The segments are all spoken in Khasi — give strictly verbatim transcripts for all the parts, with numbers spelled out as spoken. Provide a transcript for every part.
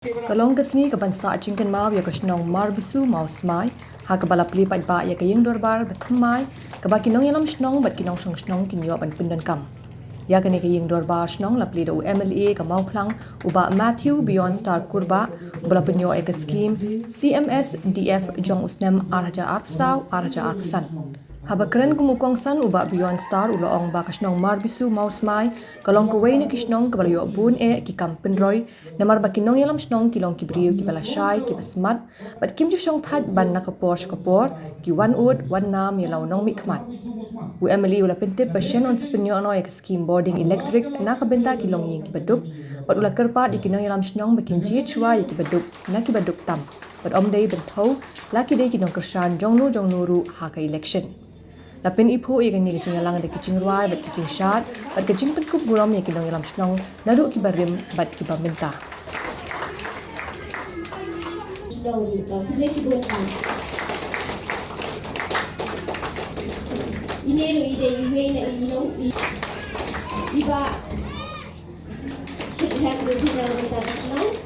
Ka long ka sngi kaban sah jingkynmaw ïa ka shnong Marbisu Mawsmai, ha kaba la plie paidbah ïa ka ïing dorbar bathymmai, kaba ki nongïalam shnong bad ki nongshong shnong kin ïoh ban pyndonkam. Ïa kane ka ïing dorbar shnong la plie da u M L A ka Mawphlang, u Bah Matthew Beyond Star Kurbah, uba la pynïoh ïa ka skhim C M S D F jong u snem ar hajar arphew saw, ar hajar arphew san. Haba kren kum u kongsan, u Bah Beyond Star u la ong ba ka shnong Marbisu Mawsmai ka long kawei na ki shnong kaba la ïoh bun eh ki kam pynroi, namar ba ki nongïalam shnong ki long ki briew kiba lashai, kiba smat, bad kim ju shong thait ban na ka por sha ka por ki wan ud wan nam ïa la u nongmihkhmat. U M L A u la pyntip ba shen un sa pynïoh noh ïa ka skhim bording electric na ka bynta ki longïing kiba duk, bad u la kyrpad ïa ki nongïalam shnong ba kin jied shuwa ïa kiba duk na kiba duk tam, bad ym dei ban thew la ki dei ki nongkyrshan jongno jongno ruh ha ka election. La pyniphuh ïa kane ka jingïalang da ki jingrwai bad ki jingshad bad ka jingpynkup burom ïa ki nongïalam shnong naduh kiba rim bad kiba mynta. Ine ruh i dei iwei na i nong i, i Bah Shit Hem Ruthi na mynta ka shnong.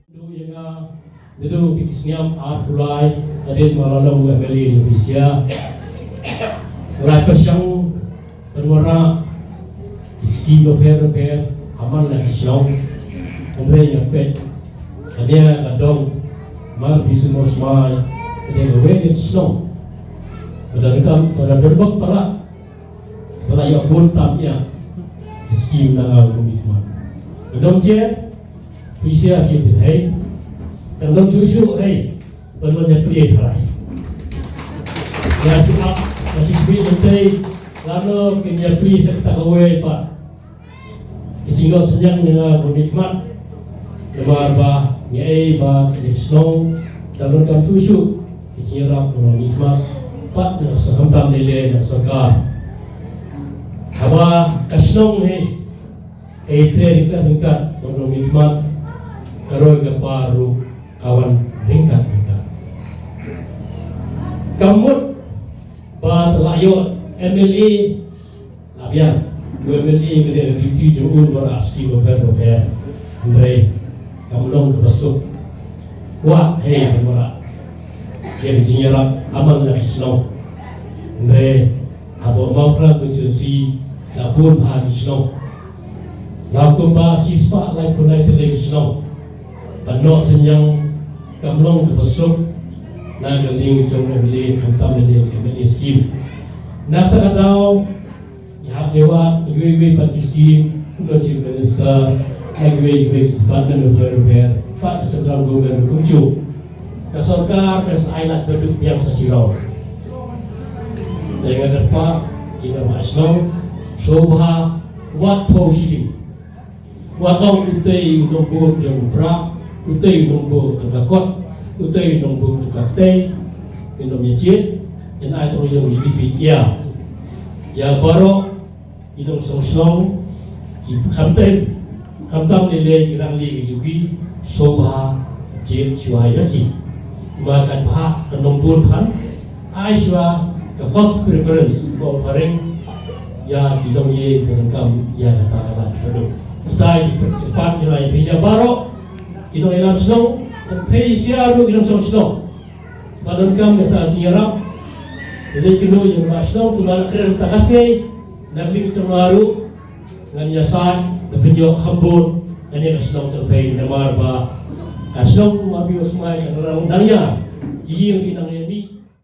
Naduh ïa nga, naduh phi sngap arphew lai hadien ba la long M L A jong phi sha lai pyrshang ban wanrah ki skhim bapher bapher ha man la ki shnong. Hynrei nga peit, kane ka dong Marbisu Mawsmai ka dei kawei ka shnong ba donkam, ba donkam palat, ba la ïoh bun tam ïa ki skhim na nga u nongmihkhmat. Ka dong jia, phi sha phi tip hei, ka dong shuh shuh hei. Ban wan ïa plie tharai. Ïa shu ap, ïa shu plie mynta, lano kin ïa plie sa kata kawei pat. Ki jingnoh synñiang na nga u nongmihkhmat. Namar ba ngi ai ba ki shnong, da donkam shuh shuh ki jingïarap na u nongmihkhmat. Pat na ka sorkar, khamtam lei lei na ka sorkar. Haba ka shnong hi ka ïatrei ryngkat ryngkat bad u nongmihkhmat, ka roi ka par ruh ka wan ryngkat ryngkat. Ka mut ba te la ïoh M L A, la biang. U M L A ka dei ka duty jong u ban wanrah skhim bapher bapher. Hynrei kam long kaba suk. Kwah hei ban wanrah ïa ka jingïarap ha man la ki shnong. Hynrei haba u Mawphlang constituency la bun bha ki shnong. La kumba shispah laiphew lai tylli ki shnong. Ban noh synñiang kam long kaba suk na ka liang jong M L A, khamtam na liang M L A scheme. Na kata ka daw, ngi hap ïa wad iwei iwei pat ki scheme, kumno Chief Minister, na iwei iwei ki department bapher bapher, pat ka central government ruh kumjuh. Ka sorkar ka sa ai lad baduk biang sa Shillong. Te nga kyrpad ïa ki nongshong shnong, sngewbha wat thew shilling. Wat ong utei u nongbud jong u Prah, utei u nongbud jong ka kot, utei u nongbud jong ka ktei, kin ym ïa jied, kin ai tang ïa u D P ïa. Ïa baroh ki nongshong shnong, ki khamtam, khamtam lei lei ki rangli ki juki, sngewbha jied shuwa ïa ki. Ma kan bha, kan nongbud kan, ai shuwa ka first preference, ka offering ïa ki longïing ki donkam ïa kata ka lad baduk. Kita ki pat ki lai pisa baroh ki nongïalam shnong, pisa ruh ki nongshong shnong. Ba donkam ïa kata jingïarap. Leit kynduh ïa ka shnong, kumba la kren mynta ka sngi, na ka liang jong nga ruh, ngan ïasaid da pynïoh kham bun ïa kane ka shnong Tyrpeng namar ba Ka shnong Mawbior Smai ka dang ïa ki ïing ki nang ïa